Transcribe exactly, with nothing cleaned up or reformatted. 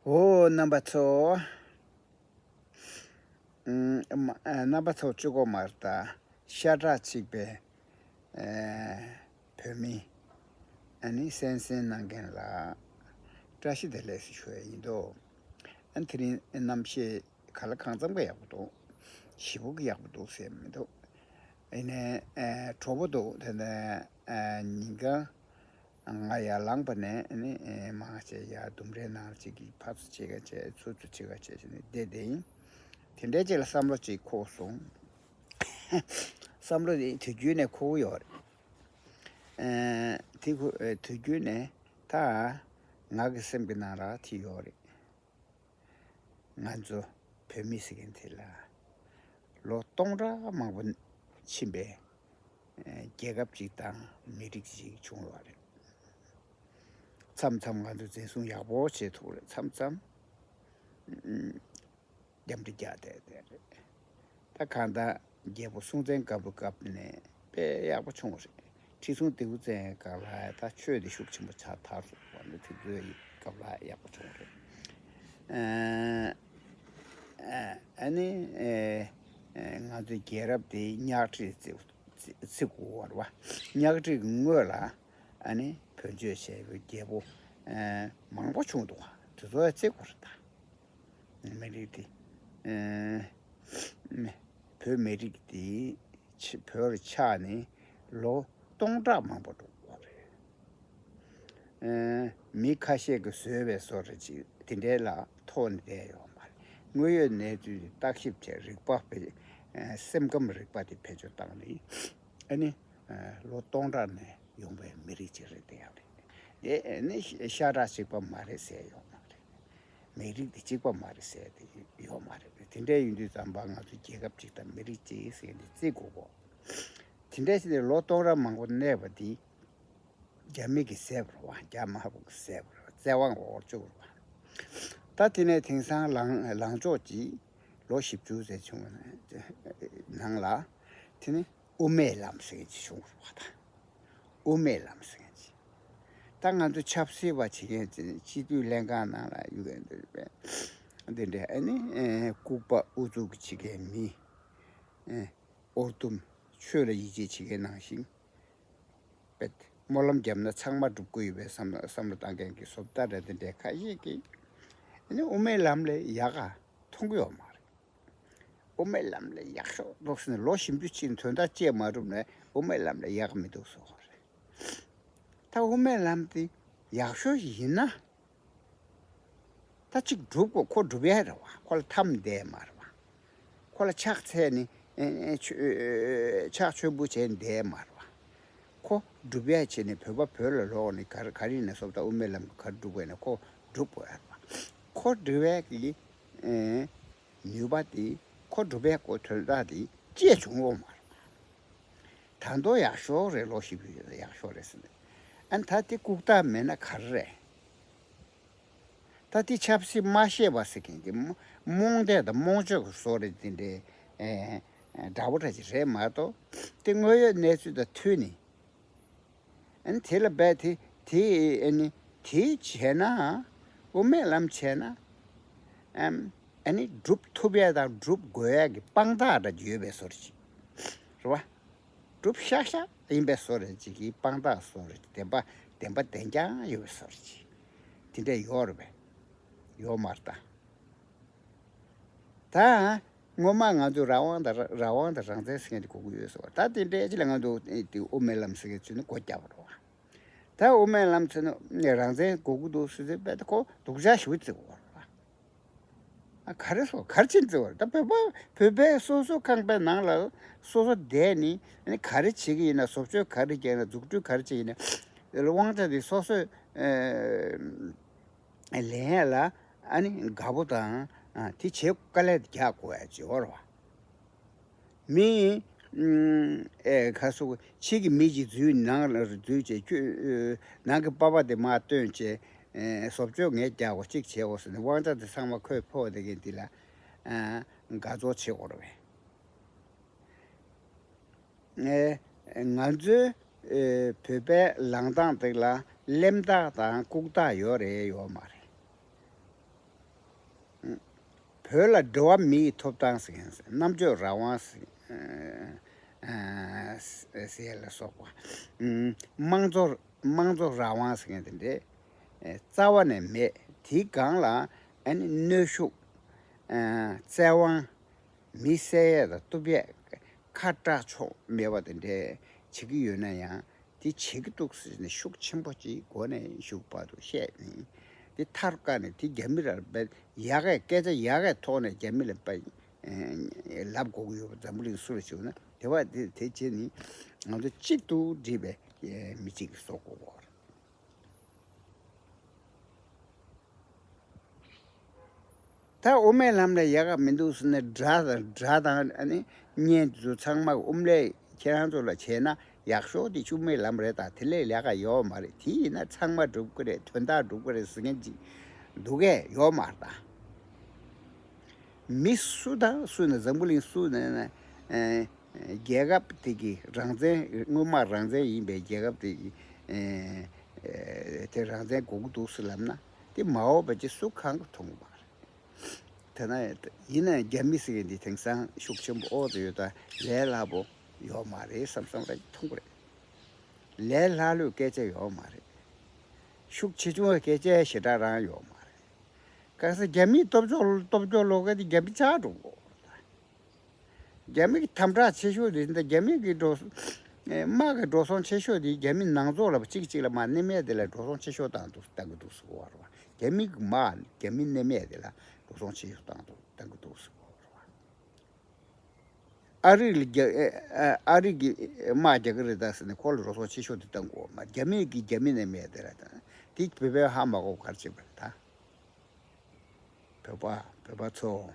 འོ་རྣམ་པ་ཚོ། ཨུམ། མ་ཨ་རྣམ་པ་ཚོ་གཅིག་པོ་མ་རེད་ད། ཤ་ཁྲག་གཅིག་པའི་ཨ་བོད་མི་ཨ་ནི་གསན་གཟིགས་གནང་མཁན་ལ་བཀྲ་ཤིས་བདེ་ལེགས་ཞུ་ཡ་ཡིན་འདུག་ཨ་དེ་རིང་གནམ་གཤིས་ག་ལ་གང་འཚམ་གྱི་ཡག་པོ་འདུག་ཞེ་པོ་གི་ཡག་པོ་འདུག་ཟེར་མི་འདུག་ཡིན་ནའི་ཨ་དྲོ་པོ་འདུག་དེ་ནས་ཨ་ཉིན་གང་ང་ཡར་ལངས་པ་ནས་ཨ་ནི་ཨེ་མང་ཆེ་ཡར་ལྡུམ་རའི་ནང་གཅིག་གིས་ཕར་ཚུར་གཅིག་ག་བྱས་ཚུར་ཚུར་གཅིག་ག་བྱས་བྱས་ནས་བསྡད་བསྡད་ཡིན། དེ་འདྲའི་ཅིག་ལ་བསམ་བློ་ཅིག་འཁོར་སོང་། བསམ་བློ་དེ་དུས་རྒྱུན་ནས་འཁོར་གྱི་ཡོད་རེད། ཨེ་དེ་ཁོ་ཨེ་དུས་རྒྱུན་ནས་ད་ང་གི་སེམས་ཀྱི་ནང་ལ་དེ་ཡོད་རེད། ང་ཚོ་བོད་མི་ཟེར་མཁན་དེ་ལ་ལོ་སྟོང་ཕྲག་མང་པོ་ཕྱིན་པའི་ཨེ་རྒྱལ་ཁབ་ཅིག་དང་མི་རིགས་ཅིག་བྱུང་ཡོད་རེད། མཚམས་མཚམས་ང་ཚོ་འཛིན་བཟུང་ཡག་པོ་བྱེད་ཐུབ་རེད། མཚམས་མཚམས་ཨུམ་རྒྱབ་འདྲེ་རྒྱག་བསྡད་བསྡད་རེད། ད་གང་ལྟར་རྒྱལ་པོ་སྲོང་བཙན་སྒམ་པོའི་སྐབས་ནས་དཔེ་ཡག་པོ་བྱུང་བ་རེད། ཁྲི་སྲོང་ལྡེ་བཙན་སྐབས་ལ་ད་ཆོས་དེ་ཤུགས་ཆེན་པོ་ཆགས་ཚར་སོང་བ་ནི་དེ་ཚོའི་སྐབས་ལ་ཡག་པོ་བྱུང་བ་རེད། ཨ་ཨ་ནི་ཨེ་ཨེ་ང་ཚོའི་རྒྱལ་རབས་དེ་གཉའ་ཁྲི་བརྩི་བརྩི་དགོས་པ་རེད་བ། གཉའ་ཁྲི་གི་སྔོན་ལ་ཨ་ནི་བོད་ཆོས་བྱས་པའི་རྒྱལ་པོ་ཨེ་མང་པོ་བྱུང་འདུག་བ། དེ་ཚོ་བརྩི་དགོས་རེད་ད། མི་རིགས་དེ། ཨེ་བོད་མི་རིགས་དེ་ཆ་བོད་ཆགས་ནས་ལོ་སྟོང་ཕྲག་མང་པོ་འགྲོ་གི་ཡོད་རེད། ཨེ་མི་ཁ་ཤས་ཀྱིས་བཟོས་པའི་བཟོ་འདྲ་ཅིག་དེ་འདྲའི་ལ་ཐོགས་ནས་བསྡད་ཡོད་མ་རེད། དངོས་ཡོད་གནས་ཚུལ་དེ་བརྟག་ཞིབ་བྱས་རིག་པ་སྤེལ། ཨེ་སེམས་ཁམས་རིག་པ་དེ་བེད་སྤྱོད་བཏང་ནས་ཨ་ནི་ཨེ་ལོ་སྟོང་ཕྲག་ནས་ཡོང་པའི་མི་རིགས་ཅིག་རེད་བསྡད་ཡོད་རེད། དེ་ཨ་ནི་ཤ་ཁྲག་གཅིག་པ་མ་རེད་ཟེར་ཡོད་མ་རེད། མི་རིགས་དེ་གཅིག་པ་མ་རེད་ཟེར་དེ་ཡོད་མ་རེད། དེ་འདྲ་ཡིན་དུས་ཙམ་པ་ང་ཚོ་རྒྱལ་ཁབ་གཅིག་དང་མི་རིགས་གཅིག་ཟེར་ནས་བརྩི་དགོས་གོ། དེ་འདྲ་ཞིག་ནས་ལོ་སྟོང་ཕྲག་མང་པོ་གནས་པ་དེ་རྒྱ་མི་གིས་བཟས་པ་རེད་བ། རྒྱ་དམར་པོ་གིས་བཟས་པ་རེད་བ། བཙན་དབང་འོག་བཅུག་རེད་བ། ད་དེ་ནས་དེང་སང་ལངས་ལངས་ཕྱོགས་ཀྱི་ལོ་བཞི་བཅུ་ཙམ་བྱུང་བའི་ནང་ལ་དེ་ནི་དབུ་མའི་ལམ་ཟེར་མཁན་ཅིག་བྱུང་བ་རེད་བ། ད་དབུ་མའི་ལམ་ཟེར་མཁན་ཅིག་ད་ང་ཚོ་ཆབ་སྲིད་པ་བྱེད་མཁན་ཅིག་སྤྱི་འཐུས་ལྷན་ཁང་ནང་ལ་ཡོད་མཁན་འདུག་པས། འདི་འདྲ་ཨ་ནི་ཨེ་ལྐུགས་པ་ཨུ་ཚུགས་བྱེད་མཁན་མི། ཨེ་ཨོར་ཏུམ་ཆོས་ལ་ཡིད་ཆེས་བྱེད་མཁན་ནང་བཞིན། པས་སྨོན་ལམ་བརྒྱབ་ན་ཚང་མ་འགྲུབ་ཀྱི་ཡོད་པའི་བསམ་བསམ་བློ་བཏང་མཁན་གྱི་བཟོ་ལྟ་རེ་འདི་འདྲའི་ཁ་ཤས་ཀྱིས་ཨ་ནི་དབུ་མའི་ལམ་ལས་ཡག་ག་མཐོང་གི་ཡོད་མ་རེད། དབུ་མའི་ལམ་ལས་ཡག་ཤོས་འདུག་ཟེར་ནས་ལོ་བཞི་བཅུ་ཕྱིན་དོན་དག་ཅི་ཡང་མ་གྲུབ་ནས་དབུ་མའི་ལམ་ལས་ཡག་མི་འདུག་ཟེར་བ་རེད། ད་དབུ་མའི་ལམ་དེ་ཡག་ཤོས་ཤིག་ཡིན་ན། ད་གཅིག་སྒྲུབ་དགོས། ཁོ་སྒྲུབ་ཡ་རེད་བ། ཁོ་ལ་འཐམས་བསྡད་མ་རེད་བ། ཁོ་ལ་ཕྱག་འཚལ་ནས་ཨེ་ཨེ་ཆོ་ཨེ་ཕྱག་མཆོད་འབུལ་བྱས་བསྡད་མ་རེད་བ། ཁོ་སྒྲུབ་ཡ་བྱས་ནས་བོད་པ་བོད་ལ་ལོག་ནས་ག་རེ་ག་རེ་ཡིན་ན་བཟོ་ལྟ་དབུ་མའི་ལམ་གྱི་ག་རེ་སྒྲུབ་དགོས་ན་ཁོ་སྒྲུབ་དགོས་ཡ་རེད་བ། ཁོ་སྒྲུབ་ཡ་གི་ཨེ་ནུས་པ་དེ་ཁོ་སྒྲུབ་ཡ་གི་དོན་དག་དེ་ཅི་ཡང་བྱུང་ཡོད་མ་རེད་བ། ད་དུང་ཡག་ཤོས་རེད། ལོ་བཞི་བཅུ་ཡག་ཤོས་རེད་ཟེར་ནས། ཨ་ནི་ད་དེ་ལྐུགས་རྟགས་མེད་ན་ག་རེ་རེད། ད་དེ་ཆབ་སྲིད་མ་ཤེས་པ་ཟེར་མཁན་གྱི་རྨོངས་རྨོངས་དད་དང་རྨོངས་གཅོད་ཀྱི་བཟོ་འདྲ་དེ་འདྲའི་ཨེ་ཨེ་འདྲ་པོ་འདྲ་ཅིག་རེད་མ་གཏོགས། དེ་དངོས་ཡོད་གནས་ཚུལ་དང་མཐུན་ནས། ཨ་ནི་དེ་ལ་རྦད་དེ་དེ་ཨ་ནི་དེ་བྱས་ན། དབུ་མའི་ལམ་བྱས་ན། ཨམ་ཨ་ནི་སྒྲུབ་ཐུབ་ཡ་དང་སྒྲུབ་དགོས་ཡ་གི་དཔང་རྟགས་འདྲ་ཅིག་ཡོད་པའི་བཟོ་འདྲ་ཅིག་རེད་བ། སྒྲུབ་ཤག་ཤག་ཡིན་པའི་བཟོ་འདྲ་ཅིག་གི་དཔང་རྟགས་བཟོ་འདྲ་ཅིག་བདེན་པ་བདེན་པ་བདེན་རྐྱང་ཡོད་པའི་བཟོ་འདྲ་ཅིག་དེ་འདྲ་ཡོད་རེད་པས། ཡོད་མ་རེད་ད། ད་སྔོན་མ་ང་ཚོས་རང་དབང་དང་རང་རང་དབང་དང་རང་བཙན་ཟེར་མཁན་དེ་དགོས་ཀྱི་ཡོད་ཟེར་བ། ད་དེ་འདྲའི་ཅིག་ལ་ང་ཚོ་དེ་དབུ་མའི་ལམ་ཟེར་མཁན་ཚོས་ནི་སྒོ་བརྒྱབ་པ་རེད་བ། ད་དབུ་མའི་ལམ་ཚོས་ནི་རང་བཙན་དགོས་ཀྱི་འདུག་ཟེར་ཟེར་བས། ད་ཁོ་སྡུག་ཅག་ཞེ་པོ་བརྩི་དགོས་པ་རེད་བ། ཨ་ག་རེ་སོ་ག་རེ་བྱེད་བརྩི་བ་རེད། ད་བོད་པ་བོད་པའི་སོ་སོ་ཁང་པའི་ནང་ལ་སོ་སོ་བསྡད་ནི་ཨ་ནི་ག་རེ་བྱེད་ཀྱི་ཡིན་ན། བཟོ་བཅོས་ག་རེ་བརྒྱབ་ན། འཛུགས་སྐྲུན་ག་རེ་བྱེད་ཀྱི་ཡིན་ན། དབང་ཆ་དེ་སོ་སོས་ཨེ་ལེན་ཡ་ལ་ཨ་ནི་དགའ་པོ་དང་ཨ་དེ་བྱེད་དཀའ་ལས་རྒྱག་དགོས་ཡ་ཅིག་ཡོད་རེད་བ། མི་ཨེ་ཁ་སོ་ཕྱི་གི་མི་ཅིག་འཛུལ་ནང་ལ་འཛུལ་བྱས་ཁྱོད་ནང་གི་པ་ཕ་དེ་མར་བཏོན་བྱས་ཨེ་བཟོ་བཅོས་ངས་རྒྱག་གོ་གཅིག་བྱས་གོ་ཟེར་ནས་དབང་ཆ་དེ་ཚང་མ་ཁོས་ཕོག་བསྡད་མཁན་འདི་ལ་ཨ་དགའ་ཚོར་བྱེད་དགོས་རེད་བས། ཨེ་ང་ཚོའི་ཨེ་བོད་པའི་ལངས་སྟངས་དེ་ལ་གླེན་རྟགས་དང་ལྐུགས་རྟགས་ཡོད་རེད་ཡོད་མ་རེད། བོད་ལ་འབྲེལ་བ་མེད་ཐོབ་ཐང་ཟེར་མཁན་ཟེར། རྣམ་དཔྱོད་རང་དབང་ཟེར། ཨ་ཟེར་ལ་སོགས་པ། ཨ་དམངས་གཙོ་དམངས་གཙོ་རང་དབང་ཟེར་མཁན་དེ་འདྲས་རྩ་བ་ནས་མེད། དེའི་སྒང་ལ་ཨ་ནི་གནོན་ཤུགས། ཨ་བཙན་དབང་། མི་བསད་ཡས་དང་གཏུབ་ཡས། ཁ་གྲག་ཆོག་མེད་པ་དེ་འདྲས་བྱེད་ཀྱི་ཡོད་ན་ཡང་། དེ་བྱེད་ཀྱི་འདུག་ཟེར་ནས་ཤུགས་ཆེན་པོ་ཅིག་མགོ་ནས་མཇུག་བར་དུ་བཤད་ནས། དེ་མཐར་བཀག་ནས་དེ་རྒྱ་མི་ར་བས་ཡག་གི་སྐད་ཆ་ཡག་གི་ཐོག་ནས་རྒྱ་མི་ལ་པ་ལབ་དགོས་ཀྱི་ཡོད་པ། འཛམ་བུ་གླིང་སུ་ལ་བྱུང་ན་དེ་བ་དེ་དེ་བྱས་ནས་ང་ཚོ་གཅིག་ཏུ་སྒྲིལ་བའི་མི་གཅིག་གིས་བཟོ་དགོས་པ་རེད། ད་དབུ་མའི་ལམ་ལ་ཡག་ག་མི་འདུག་ཟེར་ནས་དགྲ་དང་དགྲ་དང་ཨ་ནི་གཉེན་དུ་ཚང་མ་དབུ་མ་ལས་ཁྱེད་རང་ཚོ་ལ་བྱས་ན་ཡག་ཤོས་དེ་དབུ་མའི་ལམ་རེད། ད་དེ་ལས་ལས་ཀ་ཡོད་མ་རེད། དེ་ཡིན་ན་ཚང་མ་འགྲུབ་ཀྱི་རེད། དོན་དག་འགྲུབ་ཀྱི་རེད་ཟེར་མཁན་ཅིག་འདུག་གས་ཡོད་མ་རེད། ད་མི་སུ་དང་སུ་ན་འཛམ་བུ་གླིང་སུ་ན་ན་ཨེ་རྒྱལ་ཁབ་དེ་གི་རང་བཙན་སྔོན་མ་རང་བཙན་ཡིན་པའི་རྒྱལ་ཁབ་དེ་གི་ཨེ་དེ་རང་བཙན་དགོས་ཀྱི་འདུག་ཟེར་ལབ་ན་དེ་མ་འོས་པ་ཅིག་སུ་གང་གི་མཐོང་གི་མ་རེད། དེ་ན་ཡིན་ན་རྒྱ་མི་ཟེར་མཁན་འདི་དེང་སང་ཤུགས་ཆེན་པོ་ཨོ་ཙི་ཡོད། ད་ལས་སླ་པོ་ཡོད་མ་རེད་བསམ་བསམ་ར་མཐོང་གི་རེད། ལས་སླ་ལོས་སྐད་ཆ་ཡོད་མ་རེད། ཤུགས་ཆེ་ཆུང་བའི་སྐད་ཆ་ཞེ་དྲག་རང་ཡོད་མ་རེད། གང་ཟེར་རྒྱ་མིའི་སྟོབས་ཤུགས་སྟོབས་སྐྱོ་ལོག་གི་དེ་རྒྱ་མི་ཆགས་འགྲོ་གོ། རྒྱ་མི་གི་དམ་དྲག་ཆེ་ཤོས་དེ་འདི་རྒྱ་མི་གི་འགྲོ་དམག་གི་འགྲོ་སོང་ཆེ་ཤོས་དེ་རྒྱ་མི་ནང་ཚོགས་ལ་གཅིག་གཅིག་ལ་དམག་གནས་མེད་དེ་ལ་འགྲོ་སོང་ཆེ་ཤོས་བཏང་འདུག་བཏང་གི་འདུག་ཟེར་གོ་བ་རེད་བ། རྒྱ་མི་གི་དམག་རྒྱ་མི་གནས་མེད་དེ་ལ་འགྲོ་སོང་ཆེ་ཤོས་བཏང་འདུག་བཏང་གི་འདུག་ཟེར་གོ་བ་རེད་བ། ཨ་རི་ལ་རྒྱ་ཨ་རི་གི་དམག་རྒྱག་གི་རེད་ད་ཟེར་ནས་ཁོ་ལ་འགྲོ་སོང་ཆེ་ཤོས་དེ་བཏང་གོ་བ། རྒྱ་མི་གི་རྒྱ་མི་གནས་མེད་དེ་ལ་བཏང་དེ་བོད་པས་ཧ་མ་གོ་ག་རེ་བྱེད་པ་རེད་ད། བོད་པ་བོད་པ་ཚོ།